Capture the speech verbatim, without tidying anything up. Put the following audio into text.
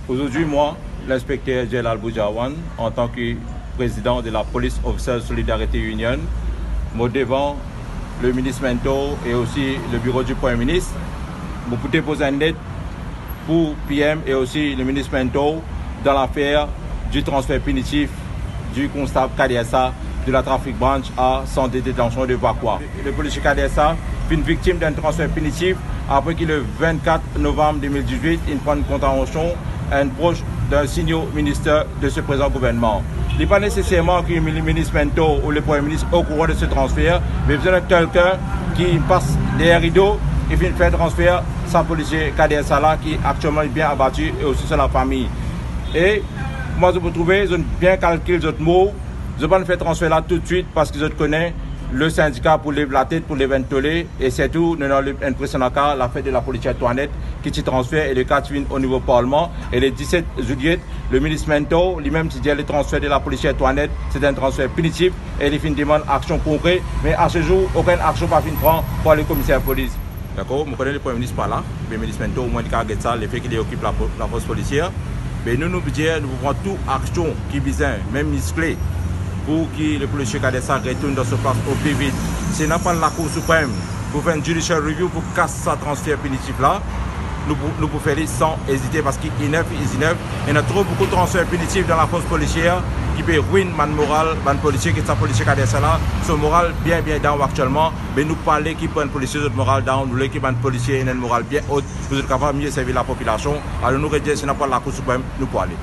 Aujourd'hui, moi, l'inspecteur général Boudjawan, en tant que président de la Police Officers Solidarity Union, mo devan le ministre Mentor et aussi le bureau du Premier ministre, mo pou depoz enn let pou P M et aussi le ministre Mentor dans l'affaire du transfert punitif du constable Kader Sa de la Traffic Branch à centre de détention de Vacoas. Le policier Kader Sa finn viktim d'un transfert punitif après que le vingt-quatre novembre deux mille dix-huit, inn pran kontravansion enn pros d'un senior minister de ce présent gouvernement. Li pa neseserman ki le ministre Mentor ou le Premier ministre au courant de ce transfert, mais besoin de quelqu'un qui passe derrière rideau et vient faire transfert sa policier Kader Sa la, qui actuellement est bien abattu, et aussi sa lafami. E mwa, zot pou trouve, zot bien kalkil zot mo, zot pa fer transfer la toutswit, parski zot kone le sindika pou lev latet, pou lev enn tole, e sirtou nou ena enn presion laka, lafet de la polisier Toinette ki ti transfer, e le ka ti vinn o nivo parlman, e le diset zilye, le ministre Mentor, limem, ti dir le transfer de la polisier Toinette, se enn transfer pinitif, e li finn demann aksion konkre, me a se zour, okenn aksion pa finn pran par le komiser polis. Dakor, mo kone le Premier ministre pa la, me ministre Mentor, omwin li kav get sa, lefe ki li okip lapo-, lafors polisier. Me nou, nou pou dir, nou pou pran tou aksion ki bizin, mem miskle, pou ki le polisier Kader Sa retourn dan so plas o pli vit. Si ena pou al Lakour Siprem pou fer enn judicial review pou kas sa transfer pinitif la, nou pou, nou pou fer li san ezite, parski enough is enough. Ena tro boukou transfer pinitif dan lafors polisier ki pe rwinn bann moral bann polisier, ki sa polisier Kader Sa la, so moral bien, bien down aktielman. Me nou pa le ki bann polisier zot moral down, nou le ki bann polisier ena enn moral bien ot pou zot kapav mie servi lapopilasion. Alor nou redir, si ena pou al Lakour Siprem, nou pou ale.